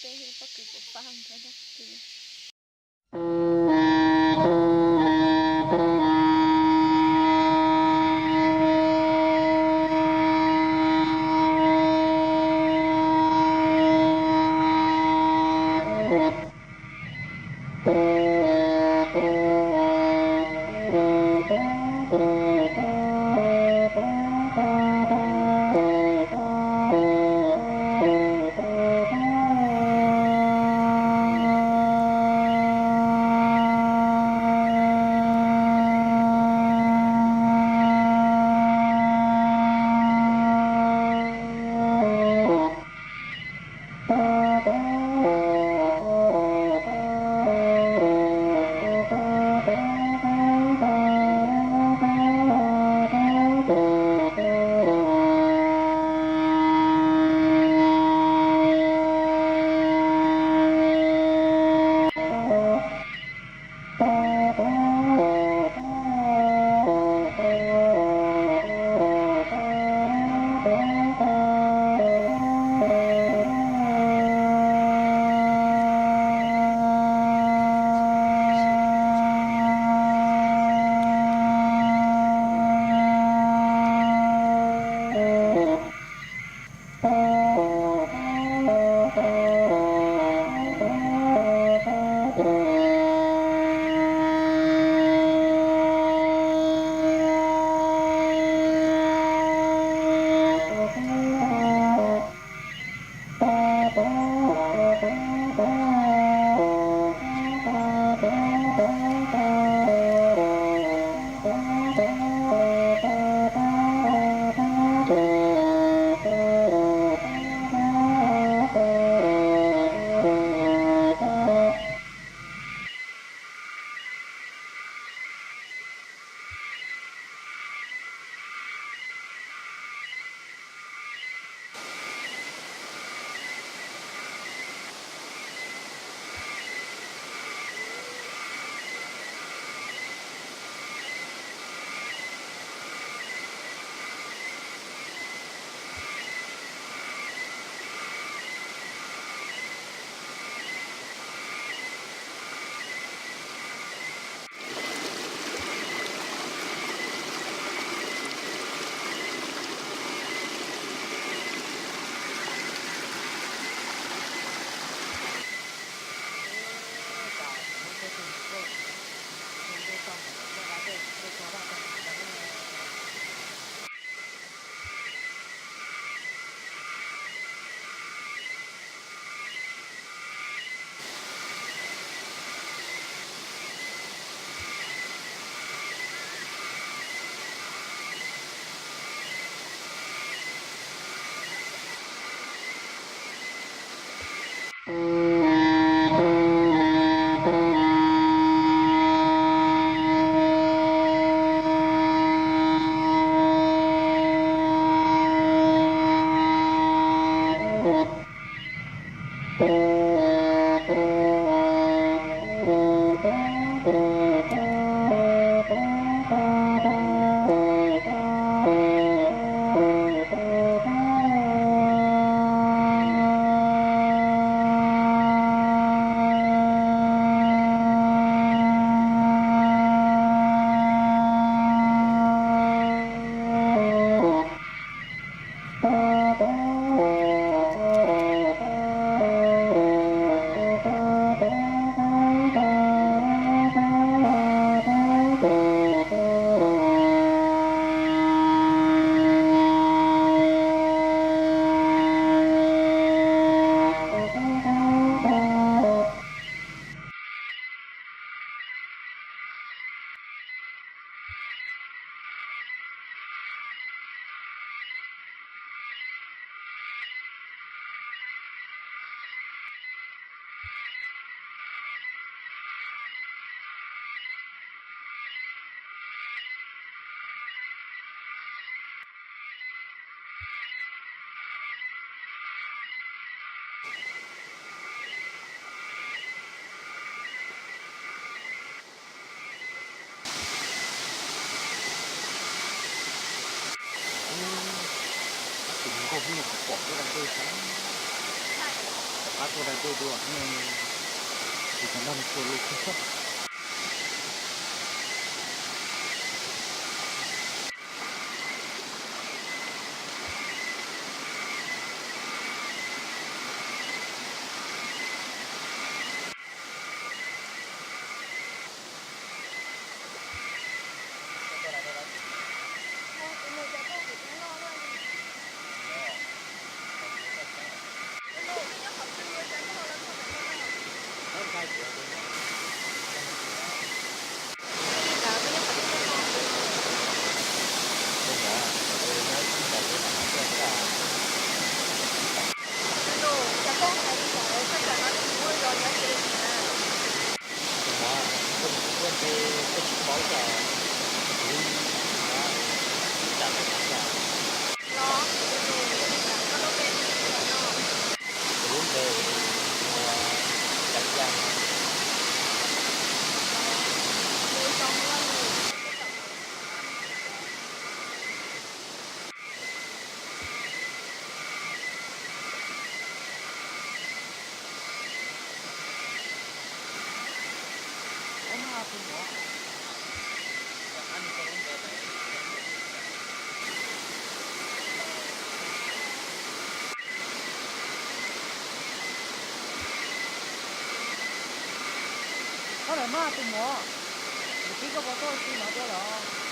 Pob kws puas fab nrog dab tsi. Tus hluas nkauj hnub no kuv pom lub da dej xwb. Pab tuaj dai tuaj dua, ces cov nrog nws txuas lus kawg. Tus muam, koj mus kuv tuaj ntshe koj tsis paub xwb os. Kuv li ib tsam lawm no xwb os. Kuv lub npe hu ua Caiv Yaj no. Koj lawm mas tus muam, kuv tib koj puas tuaj ua si no tuaj los?